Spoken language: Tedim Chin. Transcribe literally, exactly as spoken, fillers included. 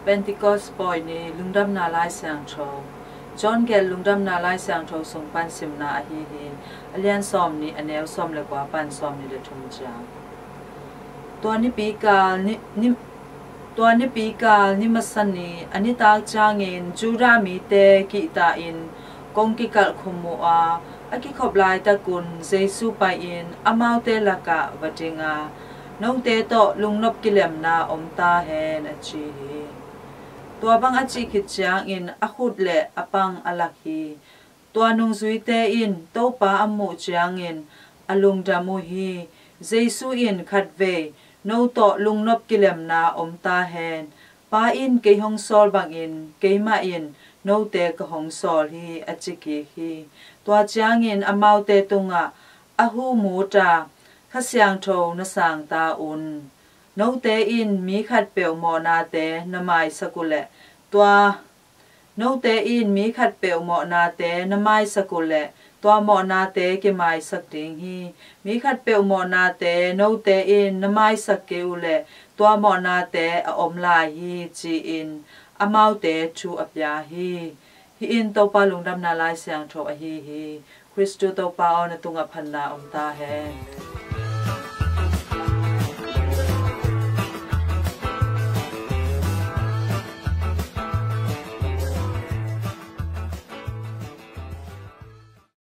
Pentecost Pawi Ni Lungdamna Lai Siangtho. John gelh Lungdamna Lai Siangtho sung pan simna ahi hi. A lian sawm nih, a neu sawm le kua pan sawm nih le thum ciang. Tua nipi kal ni, ni, tua nipi kal ni masa ni a nitak ciangin Judah mite kihta in kong kikalh khum uh a, a kikhop laitakun Jesu pai-in amaute lakah va ding a, "Note tawh lungnop kilemna om ta hen," a ci hi. Tua bang a cih khit ciangin a khut le a pang a lak hi. Tua nungzuite in Topa a muh ciangin a lungdam uh hi. Jesu in khatvei, "No tawh lungnop kilemna om ta hen. Pa in kei hong sawl bangin keimah in note ka hong sawl hi," a ci kik hi. Tua ciangin amaute tungah a hu mut a, "Kha Siangtho na sang ta un. Note in mi khatpeuh mawhnate na maisak uh leh tua, note in mi khatpeuh mawhnate na maisak uh leh tua mawhnate kimaisak ding hi. Mi khatpeuh mawhnate note in na maisak kei uh leh tua mawhnate a om lai hi," ci-in amaute thu a pia hi. Hih in Topa Lungdamna Lai Siangtho ahi hi. Khristu Topa aw, na tungah phatna om ta hen.